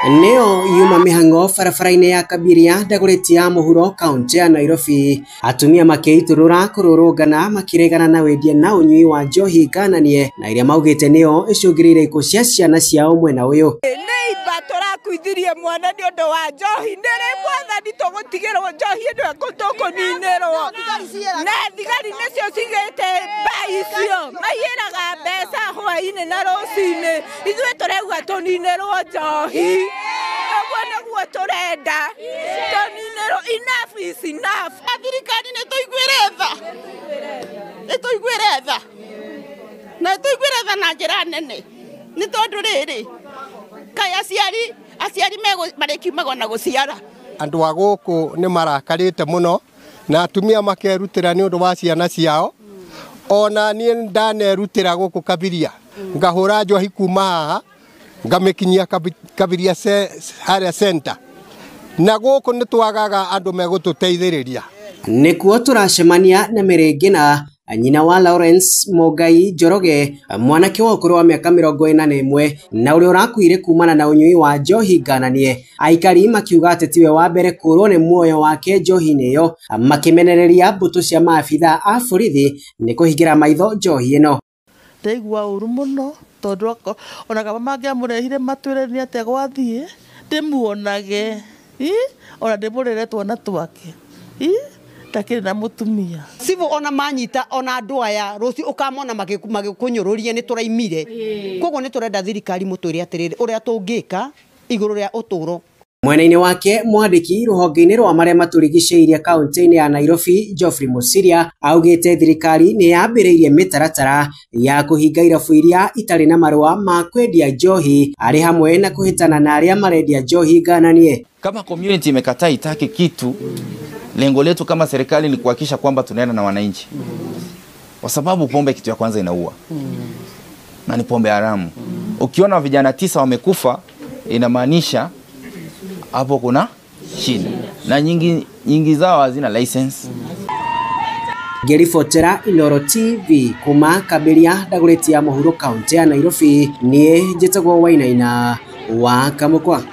Nĩyo yuma mĩhang'o barabara-inĩ ya Kabiria Dagoretti ya mũhuro kaunti ya Nairobi. Atumia makĩitũrũra kũrũrũngana makĩregana na wendia na ũnyui wa njohi ngananie na iria maugĩte nĩyo ĩcũngĩrĩirie ikuũ cia ciana ciao mwena ũyũ. Nĩ imba tũrakuithirie mwana nĩ ũndũ wa njohi, nĩ rĩ mwathani tũgũtigĩrwo njohi ĩno tũkũninĩrwo, na thigari nĩcio cigĩte mba icio maiyĩraga mbeca hwainĩ na rũcinĩ, ithuĩ tũrauga tũninĩrwo njohi, ũguo nĩguo tũrenda tũninĩrwo, enough is enough. Thirikari nĩ tũiguĩre tha, nĩ tũiguĩre tha, na tũiguĩre tha na njĩra nene, nĩ tondũ rĩrĩ kaĩ aciari marĩkiumagwo na gũciara. Andũ a gũkũ nĩ marakarĩte mũno na atumia makerutĩra nĩ ũndũ wa ciana ciao. Ona niĩ ndanerutĩra gũkũ Kabiria, ngahũra njohi kuma haha ngamĩkinyia Kabiria harĩa center, na gũkũ nĩ twagaga andũ megũtũteithĩrĩria. Nĩkuo tũracemania na Mary na nyina wa Lawrence Mũngai Njoroge, mwanake wa ũkũrũ wa mĩaka 41 na ũrĩa ũrakuire kumana na ũnyui wa njohi ngananie. Aikari makiuga atĩ tiwe wa mbere kũrwo nĩ muoyo wake njohi-inĩ ĩyo, makĩmenereria mbũtũ cia maabitha a borithi nĩ kũhingĩra maitho njohi ĩno. Ndaigua ũru mũno tondũ ona kaba mangĩamũrehire matwĩre nĩ atĩa gwathiĩ, ndĩmuonage ona ndĩmũrere twana twake ndakĩrĩ na mũtumia. Civil ona manyita ona andũ aya rũciũ ũkamona magĩkũnyũrũria nĩ tũraimire. Koguo nĩ tũrenda thirikari mũtwĩre atĩrĩrĩ ũrĩa tũngĩka igũrũ rĩa ũtũũro. Mwena-inĩ wake mwandĩki rũhonge-inĩ rwa marĩa matũrigicĩirie kaunti-inĩ ya Nairobi Geoffrey Mosiria augĩte thirikari nĩ yambĩrĩirie mĩtaratara ya kũhinga irabu iria itarĩ na marũa ma kwendia njohi arĩ hamwe na kũhĩtana na arĩa marendia njohi ngananie. Kama community imekataa itaki kitu, lengo letu kama serikali ni kuhakikisha kwamba tunaenda na wananchi. Kwa sababu pombe kitu ya kwanza inaua. Na ni pombe haramu. Ukiona vijana 9 wamekufa inamaanisha hapo kuna shida. Na nyingi zao hazina license. Ngĩribotera Inooro TV kuma Kabiria Dagoretti ya mũhuro kaunti ya Nairobi, niĩ njĩtagwo Wainaina wa Kamũkwa.